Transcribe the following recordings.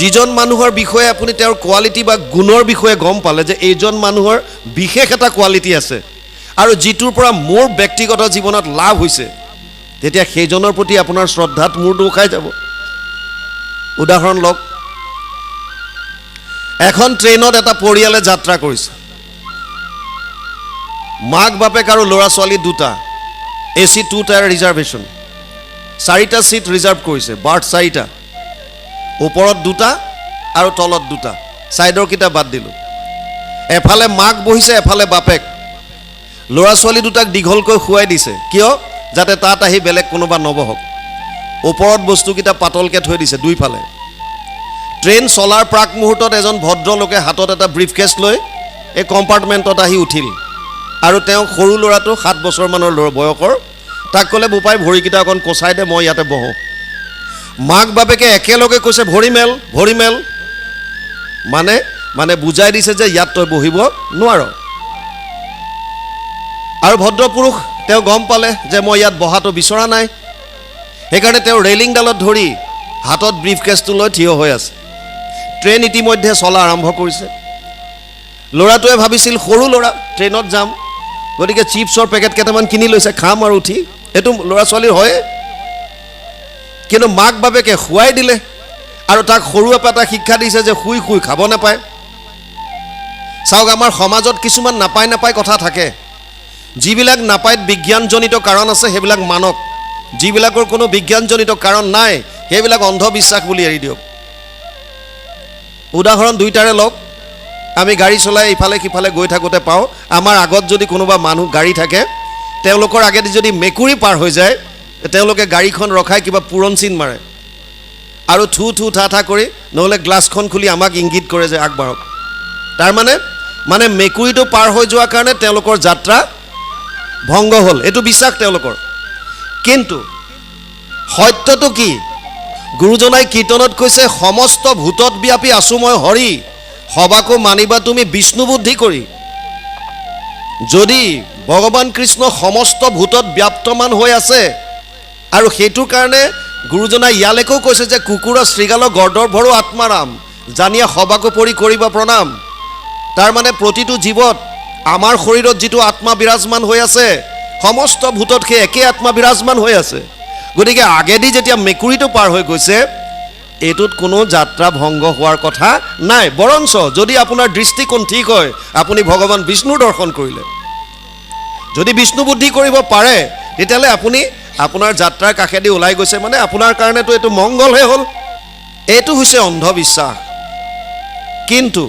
যিজন মানুহৰ বিষয়ে আপুনি তেওঁৰ কোৱালিটি বা গুণৰ বিষয়ে গম পালে যে এইজন মানুহৰ বিশেষ এটা কোৱালিটি আছে আৰু যিটোৰ পৰা মোৰ ব্যক্তিগত জীৱনত লাভ হৈছে, তেতিয়া সেইজনৰ প্ৰতি আপোনাৰ শ্ৰদ্ধাত মূৰটো খাই যাব। উদাহৰণ লওক, এখন ট্ৰেইনত এটা পৰিয়ালে যাত্ৰা কৰিছে, মাক বাপেক আৰু ল'ৰা ছোৱালী দুটা, এ চি 2 টায়াৰ ৰিজাৰ্ভেশ্যন, চাৰিটা ছিট ৰিজাৰ্ভ কৰিছে, বাৰ্থ চাৰিটা, ওপৰত দুটা আৰু তলত দুটা, ছাইডৰকেইটা বাদ দিলোঁ। এফালে মাক বহিছে, এফালে বাপেক। ল'ৰা ছোৱালী দুটাক দীঘলকৈ শুৱাই দিছে, কিয়? যাতে তাত আহি বেলেগ কোনোবা নবহক। ওপৰত বস্তুকেইটা পাতলকৈ থৈ দিছে দুইফালে। ট্ৰেইন চলাৰ প্ৰাক মুহূৰ্তত এজন ভদ্ৰলোকে হাতত এটা ব্ৰিফকেছ লৈ এই কম্পাৰ্টমেণ্টত আহি উঠিল আৰু তেওঁ সৰু ল'ৰাটো 7 বছৰমানৰ ল'ৰা বয়সৰ, তাক ক'লে, বোপাই ভৰিকেইটা অকণ কচাই দে, মই ইয়াতে বহোঁ। মাক বাপেকে একেলগে কৈছে, ভৰি মেল, ভৰি মেল, মানে মানে বুজাই দিছে যে ইয়াত তই বহিব নোৱাৰ। আৰু ভদ্ৰপুৰুষ তেওঁ গম পালে যে মই ইয়াত বহাটো বিচৰা নাই, সেইকাৰণে তেওঁ ৰেলিংডালত ধৰি হাতত ব্ৰিফকেছটো লৈ থিয় হৈ আছে। ট্ৰেইন ইতিমধ্যে চলা আৰম্ভ কৰিছে। ল'ৰাটোৱে ভাবিছিল সৰু ল'ৰা, ট্ৰেইনত যাম, গতিকে চিপছৰ পেকেট কেইটামান কিনি লৈছে, খাম আৰু উঠি, এইটো ল'ৰা ছোৱালীৰ হয়ে। কিন্তু মাক বাপেকে শুৱাই দিলে আৰু তাক সৰুৰে পৰা এটা শিক্ষা দিছে যে শুই শুই খাব নাপায়। চাওক, আমাৰ সমাজত কিছুমান নাপায় নাপায় কথা থাকে, যিবিলাক নাপায় বিজ্ঞানজনিত কাৰণ আছে সেইবিলাক মানক, যিবিলাকৰ কোনো বিজ্ঞানজনিত কাৰণ নাই সেইবিলাক অন্ধবিশ্বাস বুলি এৰি দিয়ক। উদাহৰণ দুইটাৰে লওক। আমি গাড়ী চলাই ইফালে সিফালে গৈ থাকোঁতে পাওঁ, আমাৰ আগত যদি কোনোবা মানুহ গাড়ী থাকে, তেওঁলোকৰ আগেদি যদি মেকুৰী পাৰ হৈ যায়, তেওঁলোকে গাড়ীখন ৰখাই কিবা পূৰণ চিন মাৰে আৰু থু থু থা থা কৰি, নহ'লে গ্লাছখন খুলি আমাক ইংগিত কৰে যে আগবাঢ়ক। তাৰমানে মানে মেকুৰীটো পাৰ হৈ যোৱাৰ কাৰণে তেওঁলোকৰ যাত্ৰা ভংগ হ'ল, এইটো বিশ্বাস তেওঁলোকৰ। কিন্তু সত্যটো কি? গুৰুজনাই কীৰ্তনত কৈছে, সমস্ত ভূতত ব্যাপী আছো মই হৰি, সবাকো মানিবা তুমি বিষ্ণু বুদ্ধি কৰি। যদি ভগৱান কৃষ্ণ সমস্ত ভূতত ব্যাপ্তমান হৈ আছে, আৰু সেইটোৰ কাৰণে গুৰুজনাই ইয়ালৈকেও কৈছে যে কুকুৰ শৃগাল গৰ্দভৰো আত্মাৰাম, জানিয়া সবাকো পৰি কৰিবা প্ৰণাম। তাৰমানে প্ৰতিটো জীৱত আমাৰ শৰীৰত যিটো আত্মা বিৰাজমান হৈ আছে, সমস্ত ভূতত সেই একেই আত্মা বিৰাজমান হৈ আছে। গতিকে আগেদি যেতিয়া মেকুৰীটো পাৰ হৈ গৈছে, এইটোত কোনো যাত্ৰা ভংগ হোৱাৰ কথা নাই। বৰঞ্চ যদি আপোনাৰ দৃষ্টিকোণ ঠিক হয়, আপুনি ভগৱান বিষ্ণুৰ দৰ্শন কৰিলে, যদি বিষ্ণু বুদ্ধি কৰিব পাৰে, তেতিয়াহ'লে আপুনি আপোনাৰ যাত্ৰাৰ কাষেদি ওলাই গৈছে, মানে আপোনাৰ কাৰণেতো এইটো মংগলহে হ'ল। এইটো হৈছে অন্ধবিশ্বাস। কিন্তু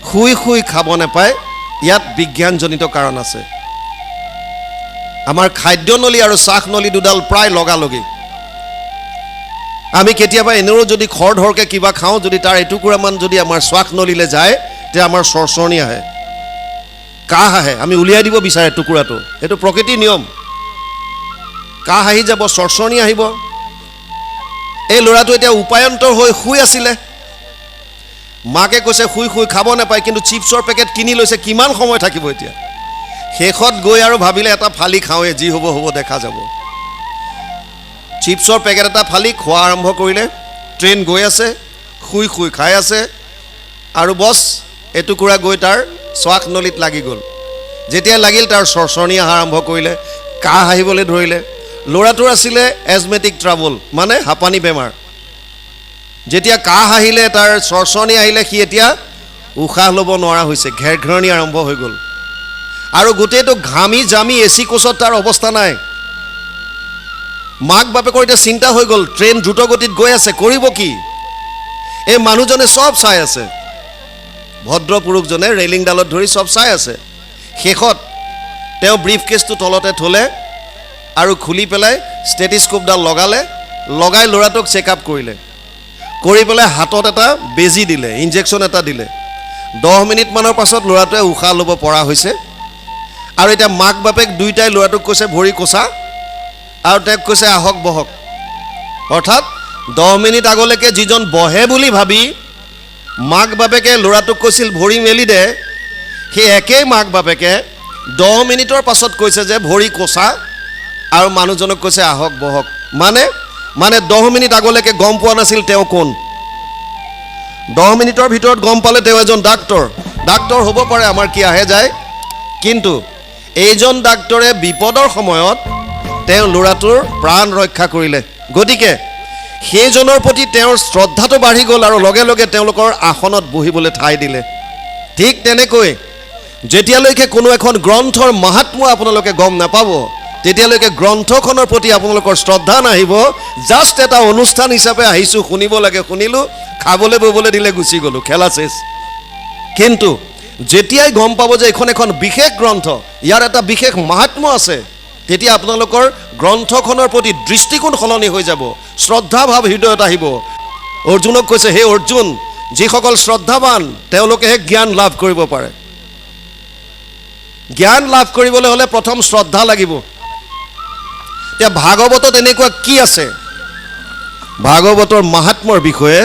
শুই শুই খাব নাপায়, ইয়াত বিজ্ঞানজনিত কাৰণ আছে। আমাৰ খাদ্যনলী আৰু শ্বাসনলী দুডাল প্ৰায় লগালগি। আমি কেতিয়াবা এনেও যদি খৰধৰকৈ কিবা খাওঁ, যদি তাৰ এটুকুৰামান যদি আমাৰ শ্বাসনলীলৈ যায়, তেতিয়া আমাৰ চৰচৰণি আহে, কাহ আহে, আমি উলিয়াই দিব বিচাৰে টুকুৰাটো। এইটো প্ৰকৃতিৰ নিয়ম। কাহ আহি যাব, চৰচৰণি আহিব। এই ল'ৰাটো এতিয়া উপায়ন্তৰ হৈ শুই আছিলে। মাকে কৈছে শুই শুই খাব নাপায়, কিন্তু চিপছৰ পেকেট কিনি লৈছে, কিমান সময় থাকিব এতিয়া? শেষত গৈ আৰু ভাবিলে এটা ফালি খাওঁৱে, যি হ'ব হ'ব দেখা যাব। চিপছৰ পেকেট এটা ফালি খোৱা আৰম্ভ কৰিলে। ট্ৰেইন গৈ আছে, শুই শুই খাই আছে, আৰু বছ এটুকুৰা গৈ তাৰ শ্বাসনলীত লাগি গ'ল। যেতিয়া লাগিল তাৰ চৰচৰণি অহা আৰম্ভ কৰিলে, কাহ আহিবলৈ ধৰিলে। ল'ৰাটোৰ আছিলে এজমেটিক ট্ৰাবল, মানে হাঁপানী বেমাৰ। যেতিয়া কাহ আহিলে, তাৰ চৰচৰণি আহিলে, সি এতিয়া উশাহ ল'ব নোৱাৰা হৈছে, ঘেৰঘেৰণি আৰম্ভ হৈ গ'ল। আৰু গোটেইটো ঘামি জামি এ চি কোচত তাৰ অৱস্থা নাই। মাক বাপেকৰ এতিয়া চিন্তা হৈ গ'ল, ট্ৰেইন দ্ৰুতগতিত গৈ আছে, কৰিব কি? এই মানুহজনে চব চাই আছে, ভদ্ৰ পুৰুষজনে ৰেলিংডালত ধৰি চব চাই আছে। শেষত তেওঁ ব্ৰিফকেছটো তলতে থ'লে আৰু খুলি পেলাই ষ্টেটিস্কোপডাল লগালে, লগাই ল'ৰাটোক চেক আপ কৰিলে, কৰি পেলাই হাতত এটা বেজী দিলে, ইনজেকশ্যন এটা দিলে। 10 মিনিটমানৰ পাছত ল'ৰাটোৱে উশাহ ল'ব পৰা হৈছে। আৰু এতিয়া মাক বাপেক দুয়োটাই ল'ৰাটোক কৈছে ভৰি কোচা, আৰু তেওঁক কৈছে আহক বহক। অৰ্থাৎ 10 মিনিট আগলৈকে যিজন বহে বুলি ভাবি মাক বাপেকে ল'ৰাটোক কৈছিল ভৰি মেলি দে, সেই একেই মাক বাপেকে 10 মিনিটৰ পাছত কৈছে যে ভৰি কোচা, আৰু মানুহজনক কৈছে আহক বহক। মানে মানে 10 মিনিট আগলৈকে গম পোৱা নাছিল তেওঁ কোন। 10 মিনিটৰ ভিতৰত গম পালে তেওঁ এজন ডাক্তৰ। ডাক্তৰ হ'ব পাৰে, আমাৰ কি আহে যায়, কিন্তু এইজন ডাক্তৰে বিপদৰ সময়ত তেওঁ ল'ৰাটোৰ প্ৰাণ ৰক্ষা কৰিলে। গতিকে সেইজনৰ প্ৰতি তেওঁৰ শ্ৰদ্ধাটো বাঢ়ি গ'ল আৰু লগে লগে তেওঁলোকৰ আসনত বহিবলৈ ঠাই দিলে। ঠিক তেনেকৈ যেতিয়ালৈকে কোনো এখন গ্ৰন্থৰ মাহাত্ম্য আপোনালোকে গম নাপাব, তেতিয়ালৈকে গ্ৰন্থখনৰ প্ৰতি আপোনালোকৰ শ্ৰদ্ধা নাহিব। জাষ্ট এটা অনুষ্ঠান হিচাপে আহিছোঁ, শুনিব লাগে শুনিলোঁ, খাবলৈ ববলৈ দিলে গুচি গ'লোঁ, খেলা চেচ। কিন্তু যেতিয়াই গম পাব যে এইখন এখন বিশেষ গ্ৰন্থ, ইয়াৰ এটা বিশেষ মাহাত্ম্য আছে, তেতিয়া আপোনালোকৰ গ্ৰন্থখনৰ প্ৰতি দৃষ্টিকোণ সলনি হৈ যাব, শ্ৰদ্ধা ভাৱ হৃদয়ত আহিব। অৰ্জুনক কৈছে, হে অৰ্জুন, যিসকল শ্ৰদ্ধাৱান তেওঁলোকেহে জ্ঞান লাভ কৰিব পাৰে। জ্ঞান লাভ কৰিবলৈ হ'লে প্ৰথম শ্ৰদ্ধা লাগিব। এতিয়া ভাগৱতত এনেকুৱা কি আছে? ভাগৱতৰ মাহাত্ম্যৰ বিষয়ে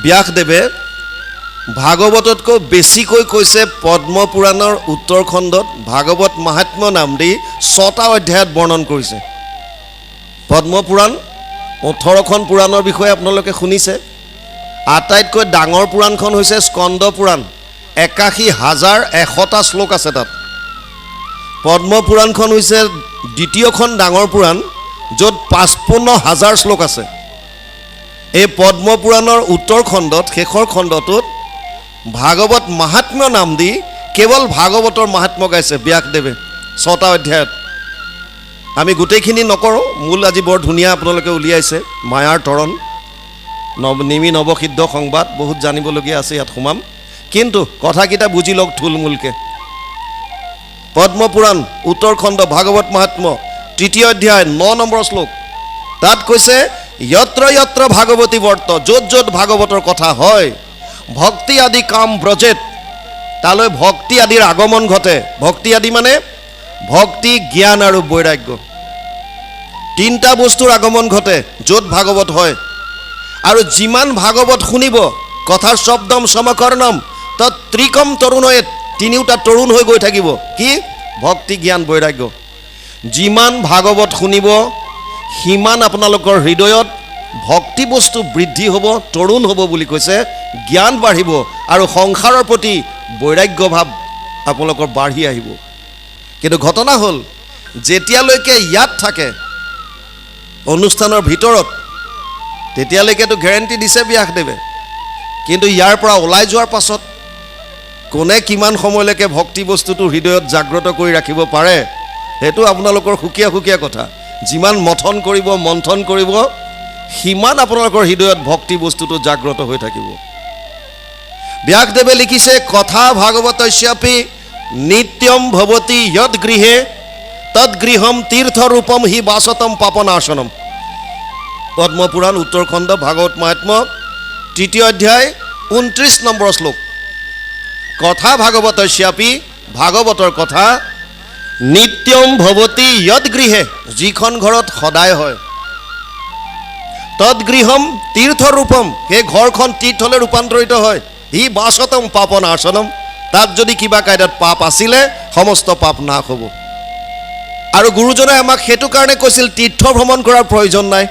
ব্যাসদেৱে ভাগৱততকৈ বেছিকৈ কৈছে। পদ্মপুৰাণৰ উত্তৰখণ্ডত ভাগৱত মাহাত্ম্য নাম দি ছটা অধ্যায়ত বৰ্ণন কৰিছে। পদ্মপুৰাণ, 18খন পুৰাণৰ বিষয়ে আপোনালোকে শুনিছে। আটাইতকৈ ডাঙৰ পুৰাণখন হৈছে স্কন্দ পুৰাণ, 81,100টা শ্লোক আছে তাত। পদ্মপুৰাণখন হৈছে দ্বিতীয়খন ডাঙৰ পুৰাণ, য'ত 55,000 শ্লোক আছে। এই পদ্মপুৰাণৰ উত্তৰ খণ্ডত, শেষৰ খণ্ডটোত ভাগৱত মাহাত্ম্য নাম দি কেৱল ভাগৱতৰ মাহাত্ম্য গাইছে ব্যাসদেৱে ছটা অধ্যায়ত। আমি গোটেইখিনি নকৰোঁ। মূল আজি বৰ ধুনীয়া আপোনালোকে উলিয়াইছে, মায়াৰ তৰণ, নৱ নিমি নৱসিদ্ধ সংবাদ, বহুত জানিবলগীয়া আছে, ইয়াত সোমাম। কিন্তু কথাকেইটা বুজি লওক থুলমূলকৈ। পদ্মপুৰাণ উত্তৰখণ্ড ভাগৱত মাহাত্ম্য, তৃতীয় অধ্যায়, 9 নম্বৰ শ্লোক। তাত কৈছে, যত্ৰ যত্ৰ ভাগৱতী বৰ্ত, য'ত য'ত ভাগৱতৰ কথা হয়, ভক্তি আদি কাম ব্ৰজেত, তালৈ ভক্তি আদিৰ আগমন ঘটে। ভক্তি আদি মানে ভক্তি, জ্ঞান আৰু বৈৰাগ্য, তিনিটা বস্তুৰ আগমন ঘটে য'ত ভাগৱত হয়। আৰু যিমান ভাগৱত শুনিব, কথাৰ শব্দম সমকৰ্ণম তৎ ত্ৰিকম তৰুণয়ে, তিনিওটা তৰুণ হৈ গৈ থাকিব। কি? ভক্তি, জ্ঞান, বৈৰাগ্য। যিমান ভাগৱত শুনিব, সিমান আপোনালোকৰ হৃদয়ত ভক্তি বস্তু বৃদ্ধি হ'ব, তৰুণ হ'ব বুলি কৈছে, জ্ঞান বাঢ়িব আৰু সংসাৰৰ প্ৰতি বৈৰাগ্য ভাৱ আপোনালোকৰ বাঢ়ি আহিব। কিন্তু ঘটনা হ'ল, যেতিয়ালৈকে ইয়াত থাকে অনুষ্ঠানৰ ভিতৰত, তেতিয়ালৈকেতো গেৰেণ্টি দিছে ব্যাসদেৱে। কিন্তু ইয়াৰ পৰা ওলাই যোৱাৰ পাছত কোনে কিমান সময়লৈকে ভক্তি বস্তুটো হৃদয়ত জাগ্ৰত কৰি ৰাখিব পাৰে, সেইটো আপোনালোকৰ সুকীয়া সুকীয়া কথা। যিমান মথন কৰিব, মন্থন কৰিব, সিমান আপোনালোকৰ হৃদয়ত ভক্তি বস্তুটো জাগ্ৰত হৈ থাকিব। ব্যাসদেৱে লিখিছে, কথা ভাগৱতস্যাপি নিত্যম ভৱতি যদ গৃহে তদ্গৃহম তীৰ্থৰূপম হি বাসতম পাপনাশনম। পদ্মপুৰাণ উত্তৰখণ্ড ভাগৱত মাহাত্ম্য, তৃতীয় অধ্যায়, 29 নম্বৰ শ্লোক। কথা ভাগৱতস্যাপি, ভাগৱতৰ কথা, নিত্যম ভৱতি যদ গৃহে, যিখন ঘৰত সদায় হয়, তদ্গৃহম তীৰ্থৰূপম, সেই ঘৰখন তীৰ্থলৈ ৰূপান্তৰিত হয়। হি বাসতম পাপনাশনম, তাত যদি কিবা কায়দাত পাপ আছিলে, সমস্ত পাপ নাশ হ'ব। আৰু গুৰুজনাই আমাক সেইটো কাৰণে কৈছিল, তীৰ্থ ভ্ৰমণ কৰাৰ প্ৰয়োজন নাই।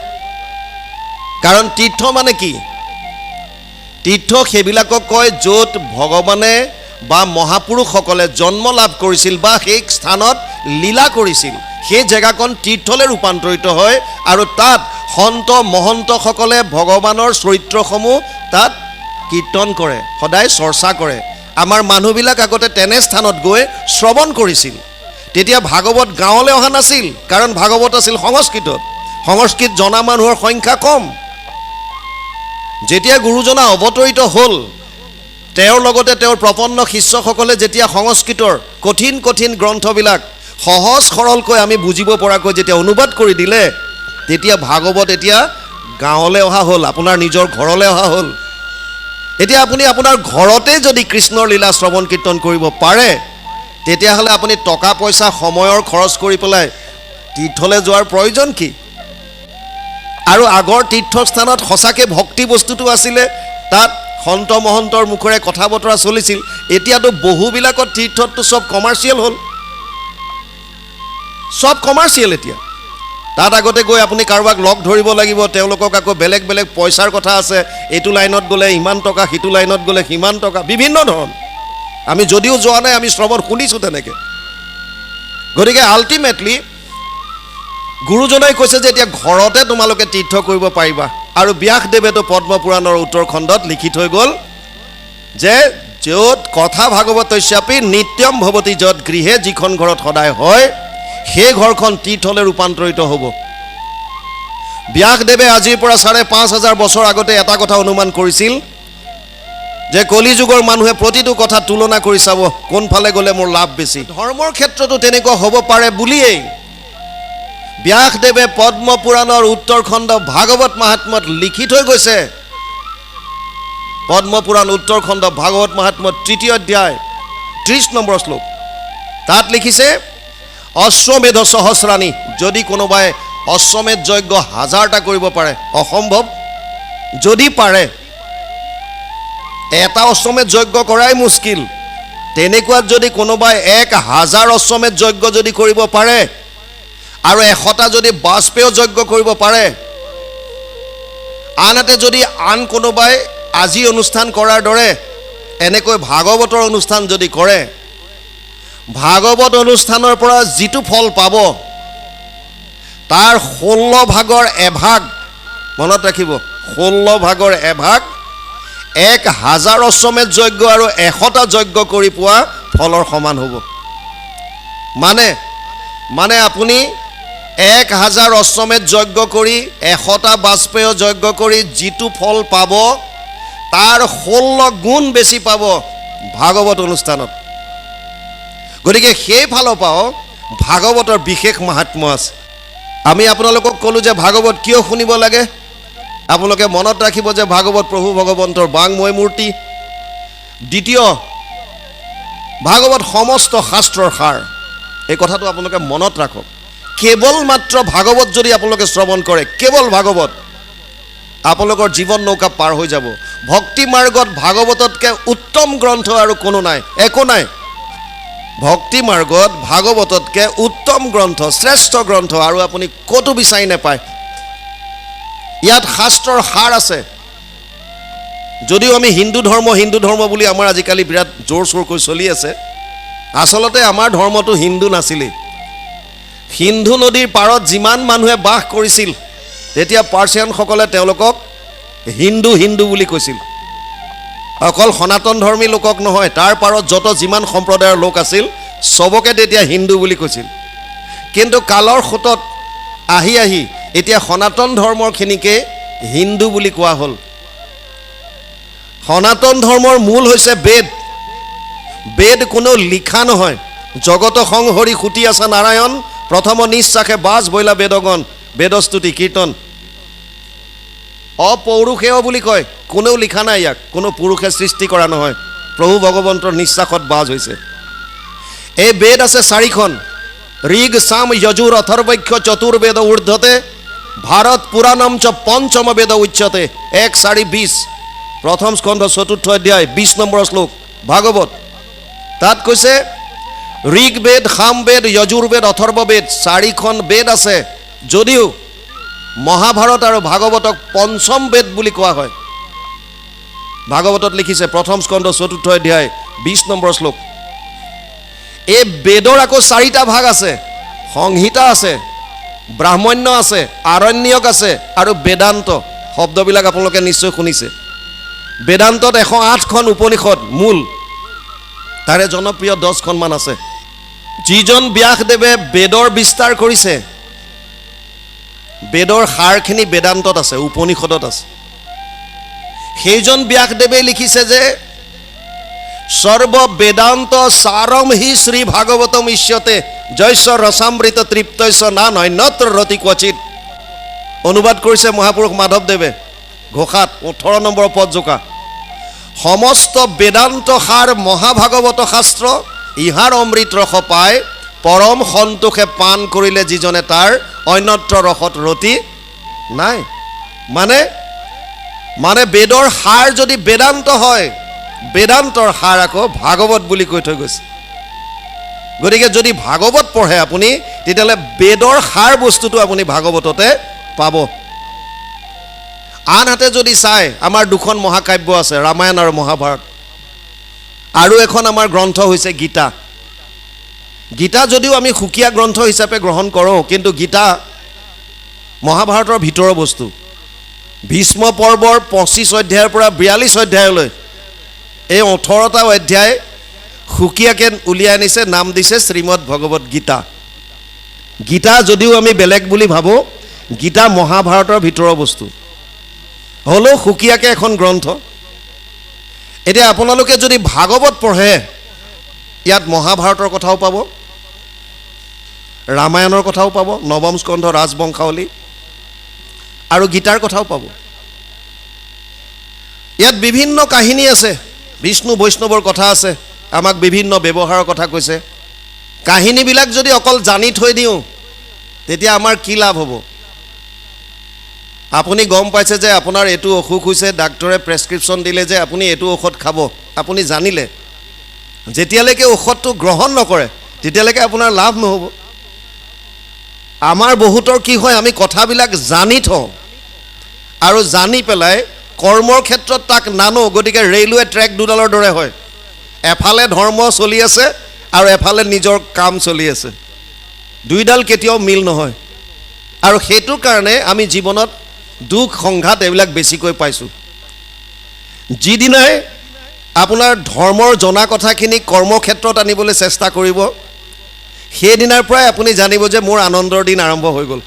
কাৰণ তীৰ্থ মানে কি? তীৰ্থ সেইবিলাকক কয় য'ত ভগৱানে বা মহাপুৰুষসকলে জন্ম লাভ কৰিছিল বা সেই স্থানত লীলা কৰিছিল। সেই জেগাকণ তীৰ্থলৈ ৰূপান্তৰিত হয় আৰু তাত সন্ত মহন্তসকলে ভগৱানৰ চৰিত্ৰসমূহ তাত কীৰ্তন কৰে, সদায় চৰ্চা কৰে। আমাৰ মানুহবিলাক আগতে তেনে স্থানত গৈ শ্ৰৱণ কৰিছিল। তেতিয়া ভাগৱত গাঁৱলৈ অহা নাছিল, কাৰণ ভাগৱত আছিল সংস্কৃতত, সংস্কৃত জনা মানুহৰ সংখ্যা কম। যেতিয়া গুৰুজনা অৱতৰিত হ'ল, তেওঁৰ লগতে তেওঁৰ প্ৰপন্ন শিষ্যসকলে যেতিয়া সংস্কৃতৰ কঠিন কঠিন গ্ৰন্থবিলাক সহজ সৰলকৈ আমি বুজিব পৰাকৈ যেতিয়া অনুবাদ কৰি দিলে, তেতিয়া ভাগৱত এতিয়া গাঁৱলৈ অহা হ'ল, আপোনাৰ নিজৰ ঘৰলৈ অহা হ'ল। এতিয়া আপুনি আপোনাৰ ঘৰতে যদি কৃষ্ণৰ লীলা শ্ৰৱণ কীৰ্তন কৰিব পাৰে, তেতিয়াহ'লে আপুনি টকা পইচা সময়ৰ খৰচ কৰি পেলাই তীৰ্থলৈ যোৱাৰ প্ৰয়োজন কি? আৰু আগৰ তীৰ্থস্থানত সঁচাকৈ ভক্তি বস্তুটো আছিলে, তাত সন্ত মহন্তৰ মুখেৰে কথা বতৰা চলিছিল। এতিয়াতো বহুবিলাকত তীৰ্থততো চব কমাৰ্চিয়েল হ'ল, চব কমাৰ্চিয়েল। এতিয়া তাত আগতে গৈ আপুনি কাৰোবাক লগ ধৰিব লাগিব, তেওঁলোকক আকৌ বেলেগ বেলেগ পইচাৰ কথা আছে, এইটো লাইনত গ'লে ইমান টকা, সিটো লাইনত গ'লে সিমান টকা, বিভিন্ন ধৰণ। আমি যদিও যোৱা নাই, আমি শ্ৰৱণ শুনিছোঁ তেনেকৈ। গতিকে আল্টিমেটলি গুৰুজনাই কৈছে যে এতিয়া ঘৰতে তোমালোকে তীৰ্থ কৰিব পাৰিবা। আৰু ব্যাসদেৱেতো পদ্মপুৰাণৰ উত্তৰখণ্ডত লিখি থৈ গ'ল যে য'ত কথা ভাগৱতস্যাপি নিত্যম ভৱতি য'ত গৃহে, যিখন ঘৰত সদায় হয় সেই ঘৰখন তীৰ্থলৈ ৰূপান্তৰিত হ'ব। ব্যাসদেৱে আজিৰ পৰা ৫,৫০০ বছৰ আগতে এটা কথা অনুমান কৰিছিল যে কলিযুগৰ মানুহে প্ৰতিটো কথা তুলনা কৰি চাব কোনফালে গ'লে মোৰ লাভ বেছি। ধৰ্মৰ ক্ষেত্ৰতো তেনেকুৱা হ'ব পাৰে বুলিয়েই ব্যাসদেৱে পদ্মপুৰাণৰ উত্তৰখণ্ড ভাগৱত মাহাত্ম্যত লিখি থৈ গৈছে। পদ্মপুৰাণ উত্তৰখণ্ড ভাগৱত মাহাত্ম্য তৃতীয় অধ্যায় ৩০ নম্বৰ শ্লোক, তাত লিখিছে অশ্বমেধ সহস্ৰাণী, যদি কোনোবাই অশ্বমেধ যজ্ঞ ১০০০টা কৰিব পাৰে, অসম্ভৱ, যদি পাৰে, এটা অশ্বমেধ যজ্ঞ কৰাই মুস্কিল, তেনেকুৱাত যদি কোনোবাই ১০০০ অশ্বমেধ যজ্ঞ যদি কৰিব পাৰে আৰু ১০০টা যদি বাজপেয় যজ্ঞ কৰিব পাৰে, আনহাতে যদি আন কোনোবাই আজি অনুষ্ঠান কৰাৰ দৰে এনেকৈ ভাগৱতৰ অনুষ্ঠান যদি কৰে, ভাগৱত অনুষ্ঠানৰ পৰা যিটো ফল পাব তাৰ ১৬ ভাগৰ এভাগ, মনত ৰাখিব, ১৬ ভাগৰ এভাগ ১০০০ অশ্বমেধ যজ্ঞ আৰু ১০০টা যজ্ঞ কৰি পোৱা ফলৰ সমান হ'ব। মানে মানে আপুনি ১০০০ অশ্বমেধ যজ্ঞ কৰি ১০০টা বাজপেয় যজ্ঞ কৰি যিটো ফল পাব তাৰ ১৬ গুণ বেছি পাব ভাগৱত অনুষ্ঠানত। গতিকে সেই ফালৰ পৰাও ভাগৱতৰ বিশেষ মাহাত্ম্য আছে। আমি আপোনালোকক ক'লোঁ যে ভাগৱত কিয় শুনিব লাগে। আপোনালোকে মনত ৰাখিব যে ভাগৱত প্ৰভু ভগৱন্তৰ বাংময় মূৰ্তি। দ্বিতীয়, ভাগৱত সমস্ত শাস্ত্ৰৰ সাৰ। এই কথাটো আপোনালোকে মনত ৰাখক। কেৱল মাত্ৰ ভাগৱত যদি আপোনালোকে শ্ৰৱণ কৰে, কেৱল ভাগৱত, আপোনালোকৰ জীৱন নৌকা পাৰ হৈ যাব। ভক্তি মাৰ্গত ভাগৱততকৈ উত্তম গ্ৰন্থ আৰু কোনো নাই, একো নাই। ভক্তি মাৰ্গত ভাগৱততকৈ উত্তম গ্ৰন্থ, শ্ৰেষ্ঠ গ্ৰন্থ আৰু আপুনি ক'তো বিচাৰি নাপায়। ইয়াত শাস্ত্ৰৰ সাৰ আছে। যদিও আমি হিন্দু ধৰ্ম হিন্দু ধৰ্ম বুলি আমাৰ আজিকালি বিৰাট জোৰ চোৰকৈ চলি আছে, আচলতে আমাৰ ধৰ্মটো হিন্দু নাছিলেই। সিন্ধু নদীৰ পাৰত যিমান মানুহে বাস কৰিছিল, তেতিয়া পাৰ্চিয়ানসকলে তেওঁলোকক হিন্দু হিন্দু বুলি কৈছিল। অকল সনাতন ধৰ্মী লোকক নহয়, তাৰ পাৰত যত যিমান সম্প্ৰদায়ৰ লোক আছিল চবকে তেতিয়া হিন্দু বুলি কৈছিল। কিন্তু কালৰ সোঁতত আহি আহি এতিয়া সনাতন ধৰ্মৰখিনিকে হিন্দু বুলি কোৱা হ'ল। সনাতন ধৰ্মৰ মূল হৈছে বেদ। বেদ কোনেও লিখা নহয়। জগত সংহৰি সুতি আছে নাৰায়ণ, প্ৰথম নিশ্বাসে বাজ বৈলা বেদগণ, বেদস্তুতি কীৰ্তন। অপৌৰুষেয় বুলি কয়, কোনেও লিখা নাই ইয়াক, কোনো পুৰুষে সৃষ্টি কৰা নহয়, প্ৰভু ভগৱন্তৰ নিশ্বাসত বাজ হৈছে। এই বেদ আছে চাৰিখন, ঋগ সাম যজুৰ অথৰ্বক্ষ চতুৰ্বেদ ঊৰ্ধ্বতে, ভাৰত পুৰাণম চ পঞ্চম বেদ উচ্যতে। ১:৪-২০, প্ৰথম স্কন্ধ চতুৰ্থ অধ্যায় ২০ নম্বৰ শ্লোক ভাগৱত। তাত কৈছে ঋগবেদ, সামবেদ, যজুৰ্বেদ, অথৰ্ববেদ, চাৰিখন বেদ আছে যদিও মহাভাৰত আৰু ভাগৱতক পঞ্চম বেদ বুলি কোৱা হয়। ভাগৱতত লিখিছে প্ৰথম স্কন্ধ চতুৰ্থ অধ্যায় ২০ নম্বৰ শ্লোক। এই বেদৰ আকৌ চাৰিটা ভাগ আছে, সংহিতা আছে, ব্ৰাহ্মণ্য আছে, আৰণ্যক আছে আৰু বেদান্ত। শব্দবিলাক আপোনালোকে নিশ্চয় শুনিছে। বেদান্তত ১০৮খন উপনিষদ মূল, তাৰে জনপ্ৰিয় ১০খনমান আছে। যিজন ব্যাসদেৱে বেদৰ বিস্তাৰ কৰিছে, বেদৰ সাৰখিনি বেদান্তত আছে, উপনিষদত আছে। সেইজন ব্যাসদেৱে লিখিছে যে সৰ্ব বেদান্ত সাৰম হি শ্ৰী ভাগৱতম ইষ্যতে যস্য ৰসামৃত তৃপ্তস্য না নন্যত্ৰ ৰতি ক্বচিত। অনুবাদ কৰিছে মহাপুৰুষ মাধৱদেৱে ঘোষাত ১৮ নম্বৰ পদ জোকা। সমস্ত বেদান্ত সাৰ মহাভাগৱত শাস্ত্ৰ, ইহাৰ অমৃত ৰস পাই পৰম সন্তোষে পান কৰিলে যিজনে, তাৰ অন্যত্ৰ ৰসত ৰতি নাই। মানে মানে বেদৰ সাৰ যদি বেদান্ত হয়, বেদান্তৰ সাৰ আকৌ ভাগৱত বুলি কৈ থৈ গৈছে। গতিকে যদি ভাগৱত পঢ়ে আপুনি, তেতিয়াহ'লে বেদৰ সাৰ বস্তুটো আপুনি ভাগৱততে পাব। আনহাতে যদি চাই, আমাৰ দুখন মহাকাব্য আছে, ৰামায়ণ আৰু মহাভাৰত, আৰু এখন আমাৰ গ্ৰন্থ হৈছে গীতা। গীতা যদিও আমি সুকীয়া গ্ৰন্থ হিচাপে গ্ৰহণ কৰোঁ, কিন্তু গীতা মহাভাৰতৰ ভিতৰৰ বস্তু। ভীষ্ম পৰ্বৰ 25 অধ্যায়ৰ পৰা 42 অধ্যায়লৈ এই 18টা অধ্যায় সুকীয়াকৈ উলিয়াই আনিছে, নাম দিছে শ্ৰীমদ ভগৱত গীতা। গীতা যদিও আমি বেলেগ বুলি ভাবোঁ, গীতা মহাভাৰতৰ ভিতৰৰ বস্তু, হ'লেও সুকীয়াকৈ এখন গ্ৰন্থ। এতিয়া আপোনালোকে যদি ভাগৱত পঢ়ে, ইয়াত মহাভাৰতৰ কথাও পাব, ৰামায়ণৰ কথাও পাব, নৱম স্কন্ধ ৰাজবংশাৱলী আৰু গীতাৰ কথাও পাব। ইয়াত বিভিন্ন কাহিনী আছে, বিষ্ণু বৈষ্ণৱৰ কথা আছে, আমাক বিভিন্ন ব্যৱহাৰৰ কথা কৈছে। কাহিনীবিলাক যদি অকল জানি থৈ দিওঁ, তেতিয়া আমাৰ কি লাভ হ'ব? আপুনি গম পাইছে যে আপোনাৰ এইটো অসুখ হৈছে, ডাক্তৰে প্ৰেছক্ৰিপশ্যন দিলে যে আপুনি এইটো ঔষধ খাব, আপুনি জানিলে। যেতিয়ালৈকে ঔষধটো গ্ৰহণ নকৰে তেতিয়ালৈকে আপোনাৰ লাভ নহ'ব। আমাৰ বহুতৰ কি হয়, আমি কথাবিলাক জানি থওঁ আৰু জানি পেলাই কৰ্মৰ ক্ষেত্ৰত তাক নানো, গতিকে ৰেলৱে ট্ৰেক দুডালৰ দৰে হয়, এফালে ধৰ্ম চলি আছে আৰু এফালে নিজৰ কাম চলি আছে, দুইডাল কেতিয়াও মিল নহয়। আৰু সেইটোৰ কাৰণে আমি জীৱনত দুখ সংঘাত এইবিলাক বেছিকৈ পাইছোঁ। যিদিনাই আপোনাৰ ধৰ্মৰ জনা কথাখিনি কৰ্মক্ষেত্ৰত আনিবলৈ চেষ্টা কৰিব, সেইদিনাৰ পৰাই আপুনি জানিব যে মোৰ আনন্দৰ দিন আৰম্ভ হৈ গ'ল।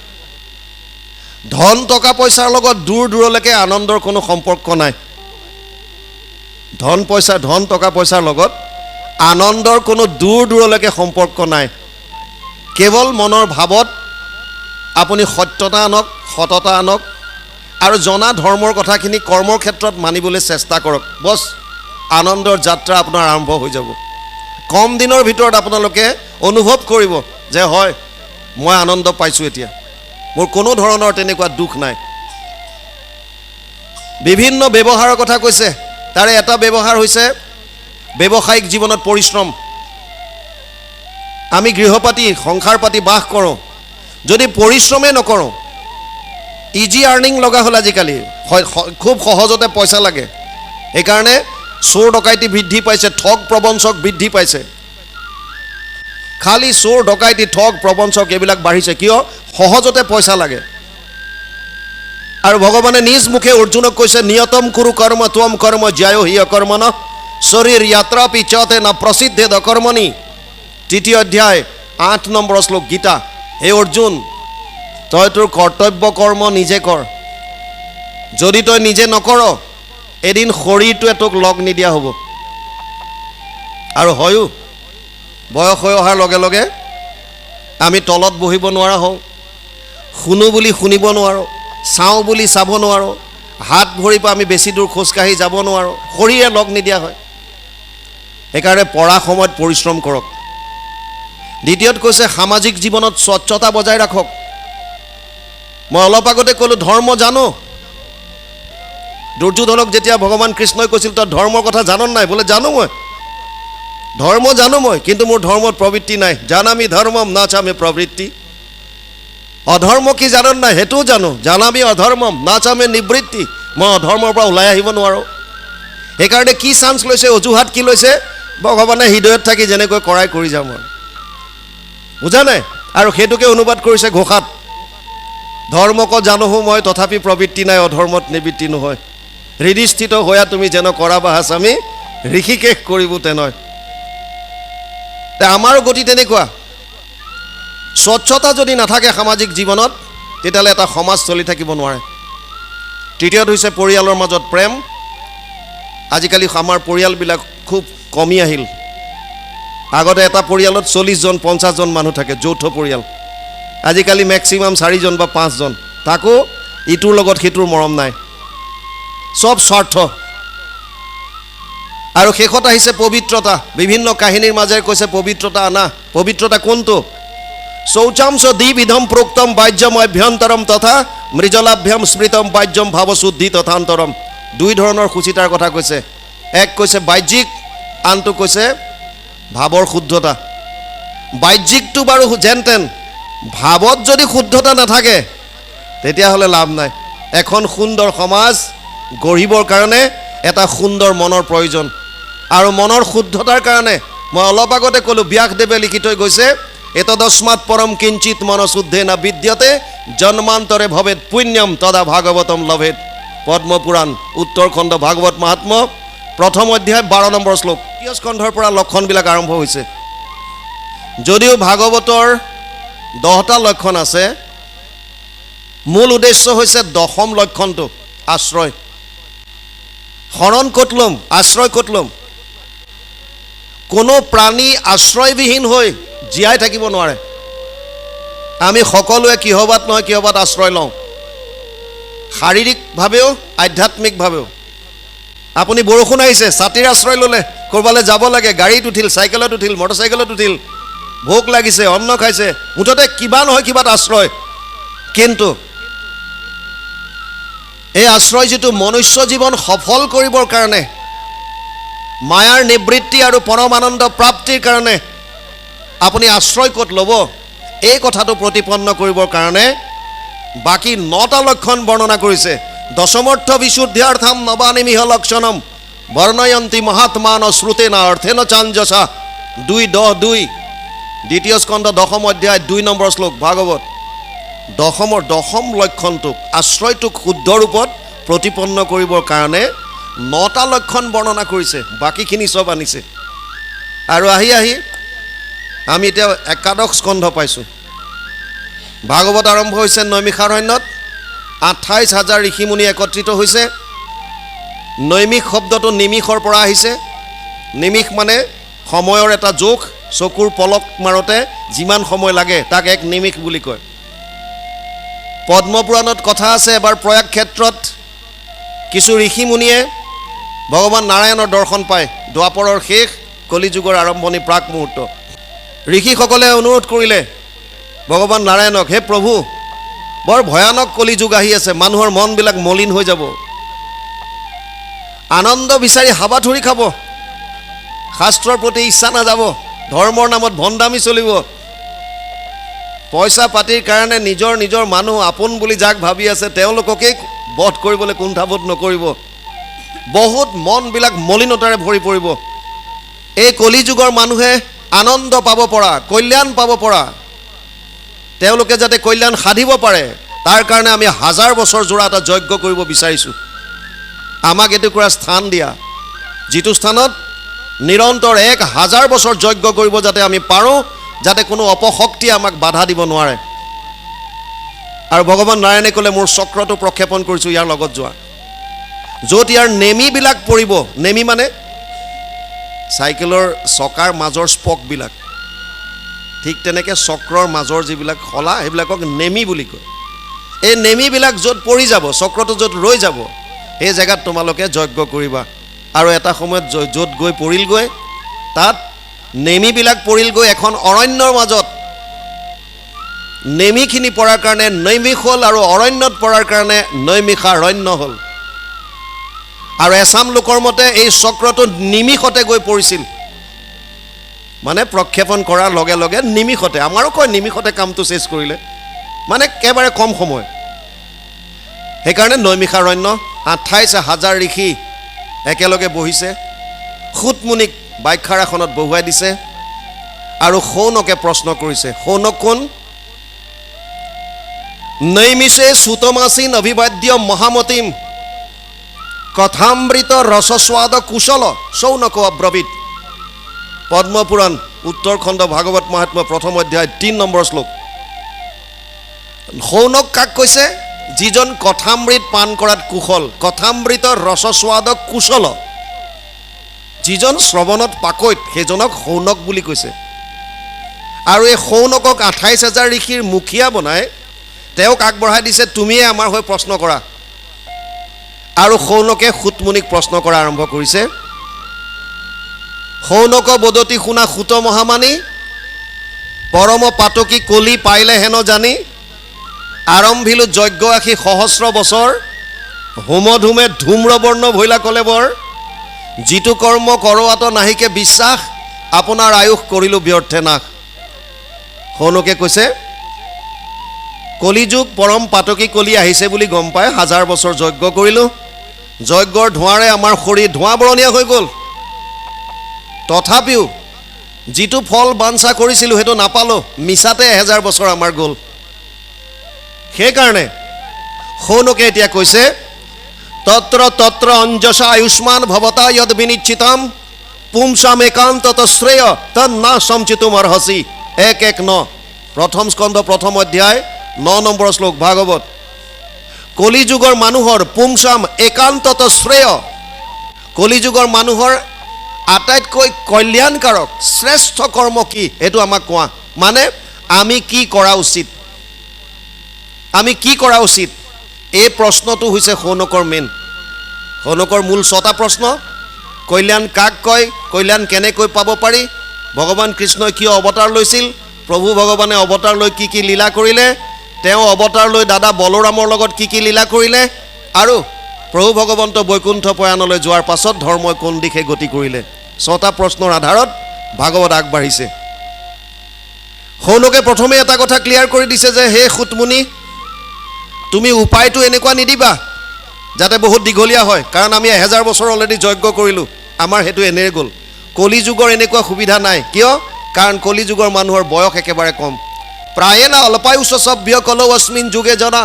ধন টকা পইচাৰ লগত দূৰ দূৰলৈকে আনন্দৰ কোনো সম্পৰ্ক নাই। ধন টকা পইচাৰ লগত আনন্দৰ কোনো দূৰ দূৰলৈকে সম্পৰ্ক নাই। কেৱল মনৰ ভাৱত আপুনি সত্যতা আনক, সততা আনক আৰু জনা ধৰ্মৰ কথাখিনি কৰ্মৰ ক্ষেত্ৰত মানিবলৈ চেষ্টা কৰক, বছ আনন্দৰ যাত্ৰা আপোনাৰ আৰম্ভ হৈ যাব। কম দিনৰ ভিতৰত আপোনালোকে অনুভৱ কৰিব যে হয়, মই আনন্দ পাইছোঁ, এতিয়া মোৰ কোনো ধৰণৰ তেনেকুৱা দুখ নাই। বিভিন্ন ব্যৱহাৰৰ কথা কৈছে, তাৰে এটা ব্যৱহাৰ হৈছে ব্যৱসায়িক জীৱনত পৰিশ্ৰম। আমি গৃহপাতি সংসাৰ পাতি বাস কৰোঁ, যদি পৰিশ্ৰমেই নকৰোঁ, ইজি আৰ্নিং লগা হ'ল আজিকালি, খুব সহজতে পইচা লাগে, সেইকাৰণে চোৰ ডকাইতি বৃদ্ধি পাইছে, ঠগ প্ৰবঞ্চক বৃদ্ধি পাইছে। খালি চোৰ ডকাইতি ঠগ প্ৰবঞ্চক এইবিলাক বাঢ়িছে, কিয়? সহজতে পইচা লাগে। আৰু ভগৱানে নিজ মুখে অৰ্জুনক কৈছে, নিয়তম কুৰু কৰ্ম ত্বম কৰ্ম জ্যায় হি অকৰ্মণ শৰীৰ যাত্ৰা পিছতে ন প্ৰসিদ্ধে অকৰ্মণি। তৃতীয় অধ্যায় 8 নম্বৰ শ্লোক গীতা। হে অৰ্জুন, তই তোৰ কৰ্তব্য কৰ্ম নিজে কৰ, যদি তই নিজে নকৰ এদিন শৰীৰটোৱে তোক লগ নিদিয়া হ'ব। আৰু হয়ো, বয়স হৈ অহাৰ লগে লগে আমি তলত বহিব নোৱাৰা হওঁ, শুনো বুলি শুনিব নোৱাৰোঁ, চাওঁ বুলি চাব নোৱাৰোঁ, হাত ভৰিৰ পৰা আমি বেছি দূৰ খোজকাঢ়ি যাব নোৱাৰোঁ, শৰীৰে লগ নিদিয়া হয়। সেইকাৰণে পঢ়া সময়ত পৰিশ্ৰম কৰক। দ্বিতীয়ত কৈছে সামাজিক জীৱনত স্বচ্ছতা বজাই ৰাখক। মই অলপ আগতে ক'লোঁ ধৰ্ম জানো। দুৰ্যোধনক যেতিয়া ভগৱান কৃষ্ণই কৈছিল তই ধৰ্মৰ কথা জান নাই, বোলে জানো মই ধৰ্ম জানো মই, কিন্তু মোৰ ধৰ্মত প্ৰবৃত্তি নাই। জানামি ধৰ্মম নাচামি প্ৰবৃত্তি। অধৰ্ম কি জান নাই, সেইটোও জানো। জানামি অধৰ্মম নাচামি নিবৃত্তি। মই অধৰ্মৰ পৰা ওলাই আহিব নোৱাৰোঁ। সেইকাৰণে কি চান্স লৈছে, অজুহাত কি লৈছে, ভগৱানে হৃদয়ত থাকি যেনেকৈ কৰাই কৰি যাম আৰু, বুজা নাই? আৰু সেইটোকে অনুবাদ কৰিছে ঘোষাত, ধৰ্মক জানোহো মই তথাপি প্ৰবৃত্তি নাই, অধৰ্মত নিবৃত্তি নহয়। হৃদয়স্থিত হৈয়া তুমি যেন কৰাবা স্বামী, ঋষিকেশ কৰিব তেনয়। আমাৰো গতি তেনেকুৱা। স্বচ্ছতা যদি নাথাকে সামাজিক জীৱনত, তেতিয়াহ'লে এটা সমাজ চলি থাকিব নোৱাৰে। তৃতীয়ত হৈছে পৰিয়ালৰ মাজত প্ৰেম। আজিকালি আমাৰ পৰিয়ালবিলাক খুব কমি আহিল। আগতে এটা পৰিয়ালত 40জন 50জন মানুহ থাকে, যৌথ পৰিয়াল। আজিকালি মেক্সিমাম 4জন বা 5জন, তাকো ইটোৰ লগত সিটোৰ মৰম নাই, চব স্বাৰ্থ। আৰু শেষত আহিছে পবিত্ৰতা। বিভিন্ন কাহিনীৰ মাজেৰে কৈছে পবিত্ৰতা আনা। পবিত্ৰতা কোনটো? শৌচাম চ দ্বিবিধম প্ৰোক্তম বাহ্যম অভ্যন্তৰম তথা মৃজলাভ্যম স্মৃতম বাহ্যম ভাৱশুদ্ধি তথান্তৰম। দুই ধৰণৰ শুচিতাৰ কথা কৈছে। এক কৈছে বাহ্যিক, আনটো কৈছে ভাৱৰ শুদ্ধতা। বাহ্যিকটো বাৰু যেন তেন, ভাৱত যদি শুদ্ধতা নাথাকে তেতিয়াহ'লে লাভ নাই। এখন সুন্দৰ সমাজ গঢ়িবৰ কাৰণে এটা সুন্দৰ মনৰ প্ৰয়োজন, আৰু মনৰ শুদ্ধতাৰ কাৰণে মই অলপ আগতে ক'লোঁ, ব্যাসদেৱে লিখি থৈ গৈছে, এতদস্মাৎ পৰম কিঞ্চিত মনশুদ্ধে ন বিদ্যতে জন্মান্তৰে ভৱেত পুণ্যম তদা ভাগৱতম লভেত। পদ্মপুৰাণ উত্তৰখণ্ড ভাগৱত মাহাত্ম্য প্ৰথম অধ্যায় 12 নম্বৰ শ্লোক। তৃতীয় স্কন্ধৰ পৰা লক্ষণবিলাক আৰম্ভ হৈছে। যদিও ভাগৱতৰ 10টা লক্ষণ আছে, মূল উদ্দেশ্য হৈছে দশম লক্ষণটো, আশ্ৰয়। শৰণ ক'ত ল'ম, আশ্ৰয় ক'ত ল'ম? কোনো প্ৰাণী আশ্ৰয়বিহীন হৈ জীয়াই থাকিব নোৱাৰে। আমি সকলোৱে কিহবাত নহয় কিহবাত আশ্ৰয় লওঁ, শাৰীৰিকভাৱেও আধ্যাত্মিকভাৱেও। আপুনি বৰষুণ আহিছে, ছাতিৰ আশ্ৰয় ল'লে, ক'ৰবালৈ যাব লাগে, গাড়ীত উঠিল, চাইকেলত উঠিল, মটৰচাইকেলত উঠিল, ভোক লাগিছে, অন্ন খাইছে, মুঠতে কিবা নহয় কিবাত আশ্ৰয়। কিন্তু এই আশ্ৰয় যিটো মনুষ্য জীৱন সফল কৰিবৰ কাৰণে, মায়াৰ নিবৃত্তি আৰু পৰমানন্দ প্ৰাপ্তিৰ কাৰণে আপুনি আশ্ৰয় ক'ত ল'ব, এই কথাটো প্ৰতিপন্ন কৰিবৰ কাৰণে বাকী 9টা লক্ষণ বৰ্ণনা কৰিছে। দশমৰ্থ বিশুদ্ধাৰ্থম নবানিমিহ লক্ষণম বৰ্ণয়ন্তী মহাত্মান শ্ৰুতেন অৰ্থেন চাঞ্জসা। 2:10:2, দ্বিতীয় স্কন্ধ দশম অধ্যায় 2 নম্বৰ শ্লোক ভাগৱত। দশম লক্ষণটোক, আশ্ৰয়টোক শুদ্ধ ৰূপত প্ৰতিপন্ন কৰিবৰ কাৰণে 9টা লক্ষণ বৰ্ণনা কৰিছে, বাকীখিনি চব আনিছে। আৰু আহি আহি আমি এতিয়া একাদশ স্কন্ধ পাইছোঁ। ভাগৱত আৰম্ভ হৈছে নৈমিষাৰণ্যত, 28,000 ঋষিমুনি একত্ৰিত হৈছে। নৈমিষ শব্দটো নিমিষৰ পৰা আহিছে। নিমিষ মানে সময়ৰ এটা জোখ, চকুৰ পলক মাৰোঁতে যিমান সময় লাগে তাক এক নিমিষ বুলি কয়। পদ্মপুৰাণত কথা আছে, এবাৰ প্ৰয়াগ ক্ষেত্ৰত কিছু ঋষিমুনিয়ে ভগৱান নাৰায়ণৰ দৰ্শন পায়। দ্বাপৰৰ শেষ, কলিযুগৰ আৰম্ভণি প্ৰাক মুহূৰ্ত। ঋষিসকলে অনুৰোধ কৰিলে ভগৱান নাৰায়ণক, হে প্ৰভু, বৰ ভয়ানক কলিযুগ আহি আছে, মানুহৰ মনবিলাক মলিন হৈ যাব, আনন্দ বিচাৰি হাবাথুৰি খাব, শাস্ত্ৰৰ প্ৰতি ইচ্ছা নাযাব, ধৰ্মৰ নামত ভণ্ডামি চলিব, পইচা পাতিৰ কাৰণে নিজৰ নিজৰ মানুহ আপোন বুলি যাক ভাবি আছে তেওঁলোককেই বধ কৰিবলৈ কুণ্ঠাবোধ নকৰিব, বহুত মনবিলাক মলিনতাৰে ভৰি পৰিব। এই কলিযুগৰ মানুহে আনন্দ পাব পৰা, কল্যাণ পাব পৰা, তেওঁলোকে যাতে কল্যাণ সাধিব পাৰে তাৰ কাৰণে আমি 1000 বছৰ জোৰা এটা যজ্ঞ কৰিব বিচাৰিছোঁ। আমাক এটুকুৰা স্থান দিয়া, যিটো স্থানত নিৰন্তৰ 1000 বছৰ যজ্ঞ কৰিব যাতে আমি পাৰোঁ, যাতে কোনো অপশক্তিয়ে আমাক বাধা দিব নোৱাৰে। আৰু ভগৱান নাৰায়ণে ক'লে, মোৰ চক্ৰটো প্ৰক্ষেপণ কৰিছোঁ, ইয়াৰ লগত যোৱা, য'ত ইয়াৰ নেমিবিলাক পৰিব। নেমি মানে চাইকেলৰ চকাৰ মাজৰ স্পকবিলাক, ঠিক তেনেকৈ চক্ৰৰ মাজৰ যিবিলাক শলা, সেইবিলাকক নেমি বুলি কয়। এই নেমিবিলাক য'ত পৰি যাব, চক্ৰটো য'ত ৰৈ যাব, সেই জেগাত তোমালোকে যজ্ঞ কৰিবা। আৰু এটা সময়ত য'ত গৈ পৰিলগৈ, তাত নেমিবিলাক পৰিলগৈ এখন অৰণ্যৰ মাজত। নেমিখিনি পৰাৰ কাৰণে নৈমিষ হ'ল, আৰু অৰণ্যত পৰাৰ কাৰণে নৈমিষাৰণ্য হ'ল। আৰু এচাম লোকৰ মতে এই চক্ৰটো নিমিষতে গৈ পৰিছিল, মানে প্ৰক্ষেপণ কৰাৰ লগে লগে নিমিষতে, আমাৰো কয় নিমিষতে কামটো চেচ কৰিলে, মানে একেবাৰে কম সময়। সেইকাৰণে নৈমিষাৰণ্য 28,000 ঋষি একেলগে বহিছে, সুতমুনিক ব্যাখ্যাৰ আসনত বহুৱাই দিছে, আৰু সৌনকে প্ৰশ্ন কৰিছে। সৌনক কোন? নৈমিষে সুতমাসীন অভিবাদ্য মহামতিম কথামৃত ৰসস্বাদ কুশল সৌনক অব্ৰবীত। পদ্মপুৰাণ উত্তৰখণ্ড ভাগৱত মাহাত্ম্য প্ৰথম অধ্যায় 3 নম্বৰ শ্লোক। সৌনক কাক কৈছে? যিজন কথামৃত পান কৰাত কুশল, কথামৃত ৰসস্বাদ কুশল, যিজন শ্ৰৱণত পাকৈত সেইজনক সৌনক বুলি কৈছে। আৰু এই সৌনকক 28,000 ঋষিৰ মুখীয়া বনাই তেওঁক আগবঢ়াই দিছে, তুমিয়ে আমাৰ হৈ প্ৰশ্ন কৰা। আৰু সৌনকে সুতমুনিক প্ৰশ্ন কৰা আৰম্ভ কৰিছে। সৌনক বদতি শুনা সুত মহামানী, পৰম পাতকী কলি পাইলে হেন জানি, আৰম্ভিলো যজ্ঞ আশী সহস্ৰ বছৰ, হোম ধূমে ধূম্ৰবৰ্ণ ভৈলা কলেবৰ, যিটো কৰ্ম কৰোৱাত নাহিকে বিশ্বাস, আপোনাৰ আয়ুস কৰিলোঁ ব্যৰ্থে নাশ। সৌনকে কৈছে কলিযুগ পৰম পাতকী কলি আহিছে বুলি গম পাই হাজাৰ বছৰ যজ্ঞ কৰিলোঁ, যজ্ঞৰ ধোঁৱাৰে আমাৰ শৰীৰ ধোঁৱা বৰণীয়া হৈ গ'ল, তথাপিও যিটো ফল বাঞ্ছা কৰিছিলোঁ সেইটো নাপালোঁ, মিছাতে 1000 বছৰ আমাৰ গ'ল। সেইকাৰণে সৌনকে এতিয়া কৈছে তত্ৰ তত্ৰ অঞ্জসা আয়ুষ্মান ভৱতা য়দ বিনিশ্চিতম পুংসাম একান্তত শ্ৰেয় তন্না সঞ্চিতুম অৰ্হসি। 1:1:9, প্ৰথম স্কন্ধ প্ৰথম অধ্যায় 9 নম্বৰ শ্লোক ভাগৱত। কলিযুগৰ মানুহৰ পুংসাম একান্তত শ্ৰেয়, কলিযুগৰ মানুহৰ আটাইতকৈ কল্যাণকাৰক শ্ৰেষ্ঠ কৰ্ম কি সেইটো আমাক কোৱা। মানে আমি কি কৰা উচিত, আমি কি কৰা উচিত, এই প্ৰশ্নটো হৈছে সৌনকৰ মেইন। সৌনকৰ মূল 6টা প্ৰশ্ন। কল্যাণ কাক কয়, কল্যাণ কেনেকৈ পাব পাৰি, ভগৱান কৃষ্ণই কিয় অৱতাৰ লৈছিল, প্ৰভু ভগৱানে অৱতাৰ লৈ কি কি লীলা কৰিলে, তেওঁ অৱতাৰ লৈ দাদা বলৰামৰ লগত কি কি লীলা কৰিলে, আৰু প্ৰভু ভগৱন্ত বৈকুণ্ঠ প্ৰয়াণলৈ যোৱাৰ পাছত ধৰ্মই কোন দিশে গতি কৰিলে। 6টা প্ৰশ্নৰ আধাৰত ভাগৱত আগবাঢ়িছে। সৌনকে প্ৰথমে এটা কথা ক্লিয়াৰ কৰি দিছে যে হে সুতমুনি, তুমি উপায়টো এনেকুৱা নিদিবা যাতে বহুত দীঘলীয়া হয়, কাৰণ আমি 1000 বছৰ অলৰেডি যজ্ঞ কৰিলোঁ, আমাৰ সেইটো এনেই গ'ল। কলিযুগৰ এনেকুৱা সুবিধা নাই। কিয়? কাৰণ কলিযুগৰ মানুহৰ বয়স একেবাৰে কম। প্ৰায়েনা অল্পায়ুষ সভ্য কলৌ অস্মিন যুগে জনা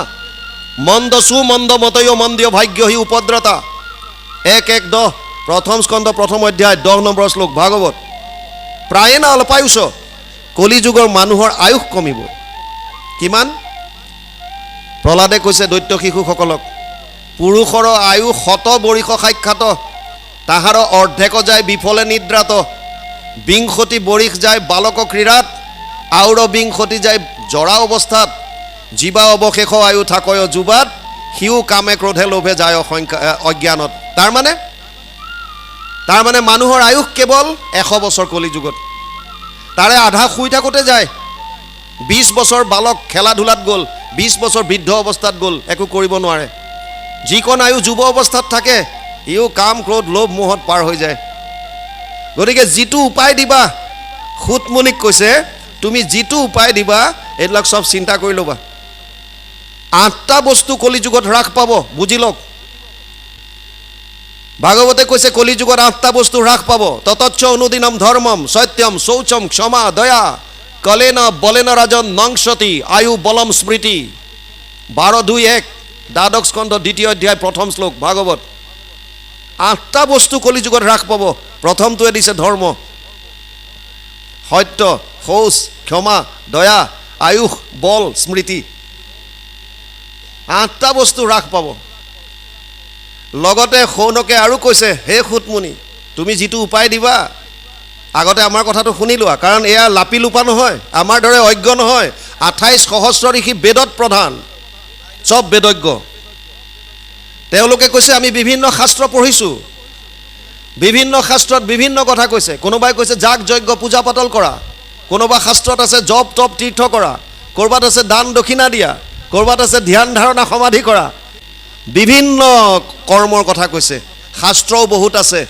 মন্দ সুমন্দ মতয় মন্দিয় ভাগ্য হি উপদ্ৰতা। 1:1:10, প্ৰথম স্কন্ধ প্ৰথম অধ্যায় 10 নম্বৰ শ্লোক ভাগৱত। প্ৰায়েনা অল্পায়ুষ, কলিযুগৰ মানুহৰ আয়ুস কমিব। কিমান? প্ৰহ্লাদে কৈছে দৈত্য শিশুসকলক, পুৰুষৰ আয়ু 100 বৰিষ সাক্ষাৎ, তাহাৰ অৰ্ধেক যায় বিফলে নিদ্ৰাত, 20 বৰিষ যায় বালক ক্ৰীড়াত, আউৰ 20 যায় জৰা অৱস্থাত, জীৱা অৱশেষ আয়ু থাকয় যুৱাত, সিও কামে ক্ৰোধে লোভে যায় সংখ্যা অজ্ঞানত। তাৰমানে মানুহৰ আয়ুস কেৱল 100 বছৰ কলিযুগত, তাৰে আধা শুই থাকোঁতে যায়। 20 বছৰ বালক খেলা ধূলাত গ'ল, 20 বছৰ বৃদ্ধ অৱস্থাত গ'ল, একো কৰিব নোৱাৰে। যিকণ আয়ু যুৱ অৱস্থাত থাকে ইও কাম ক্ৰোধ লোভ মোহত পাৰ হৈ যায়। গতিকে যিটো উপায় দিবা, সুতমুনিক কৈছে তুমি যিটো উপায় দিবা এইবিলাক চব চিন্তা কৰি ল'বা। 8টা বস্তু কলিযুগত হ্ৰাস পাব, বুজি লওক। ভাগৱতে কৈছে কলিযুগত 8টা বস্তু হ্ৰাস পাব। ততচ্চ অনুদিনম ধৰ্মম সত্যম শৌচম ক্ষমা দয়া কলেন বলেন ৰাজন নংসতি আয়ু বলম স্মৃতি। 12:2:1, দ্বাদশ স্কন্ধ দ্বিতীয় অধ্যায় প্ৰথম শ্লোক ভাগৱত। 8টা বস্তু কলিযুগত হ্ৰাস পাব। প্ৰথমটোৱে দিছে ধৰ্ম, সত্য, শৌচ, ক্ষমা, দয়া, আয়ুস, বল, স্মৃতি। 8টা বস্তু হ্ৰাস পাব। লগতে সৌনকে আৰু কৈছে, হে সুতমুনি, তুমি যিটো উপায় দিবা আগতে আমাৰ কথাটো শুনি লোৱা, কাৰণ এয়া লাপি লোপা নহয়, আমাৰ দৰে অজ্ঞ নহয়। 28 সহস্ৰ ঋষি বেদত প্ৰধান, চব বেদজ্ঞ। তেওঁলোকে কৈছে আমি বিভিন্ন শাস্ত্ৰ পঢ়িছোঁ, বিভিন্ন শাস্ত্ৰত বিভিন্ন কথা কৈছে। কোনোবাই কৈছে যাগ যজ্ঞ পূজা পাতল কৰা, কোনোবা শাস্ত্ৰত আছে জপ তপ তীৰ্থ কৰা, ক'ৰবাত আছে দান দক্ষিণা দিয়া, ক'ৰবাত আছে ধ্যান ধাৰণা সমাধি কৰা, বিভিন্ন কৰ্মৰ কথা কৈছে। শাস্ত্ৰও বহুত আছে।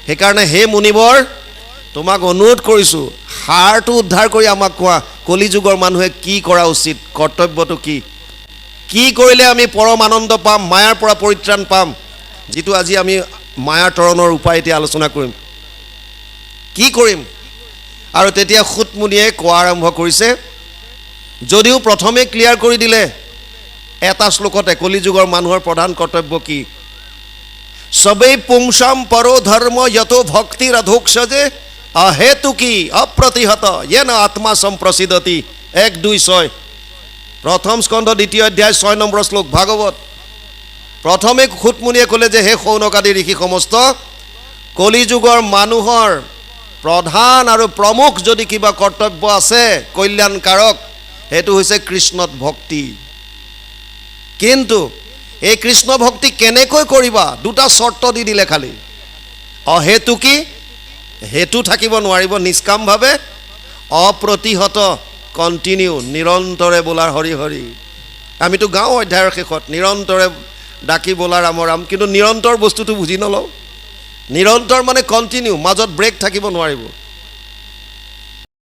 সেইকাৰণে হে মুনিবৰ, তোমাক অনুৰোধ কৰিছোঁ, সাৰটো উদ্ধাৰ কৰি আমাক কোৱা, কলিযুগৰ মানুহে কি কৰা উচিত, কৰ্তব্যটো কি, কি কৰিলে আমি পৰম আনন্দ পাম, মায়াৰ পৰা পৰিত্ৰাণ পাম, যিটো আজি আমি মায়াৰ তৰণৰ উপায় এতিয়া আলোচনা কৰিম, কি কৰিম। আৰু তেতিয়া সুতমুনিয়ে কোৱা আৰম্ভ কৰিছে। যদিও প্ৰথমে ক্লিয়াৰ কৰি দিলে এটা শ্লোকতে কলিযুগৰ মানুহৰ প্ৰধান কৰ্তব্য কি, সবেই পুংসাম পৰো ধৰ্ম যতো ভক্তিৰ অধোক্ষজে অহেতুকী অপ্ৰতিহত য়েন আত্মা সম্প্ৰসিদতি। 1:2:6, প্ৰথম স্কন্ধ দ্বিতীয় অধ্যায় 6 নম্বৰ শ্লোক ভাগৱত। প্ৰথমে সুতমুনিয়ে ক'লে যে হে সৌনকাদি ঋষি সমস্ত, কলিযুগৰ মানুহৰ প্ৰধান আৰু প্ৰমুখ যদি কিবা কৰ্তব্য আছে কল্যাণকাৰক, সেইটো হৈছে কৃষ্ণত ভক্তি। কিন্তু এই কৃষ্ণ ভক্তি কেনেকৈ কৰিবা, দুটা চৰ্ত দি দিলে খালি। অহেতুকী, হেতু থাকিব নোৱাৰিব নিষ্কামভাৱে, অপ্ৰতিহত কণ্টিনিউ, নিৰন্তৰে বোলা হৰি হৰি। আমিতো গাওঁ অধ্যায়ৰ শেষত নিৰন্তৰে ডাকি বোলা ৰাম ৰাম, কিন্তু নিৰন্তৰ বস্তুটো বুজি নলওঁ। নিৰন্তৰ মানে কণ্টিনিউ, মাজত ব্ৰেক থাকিব নোৱাৰিব।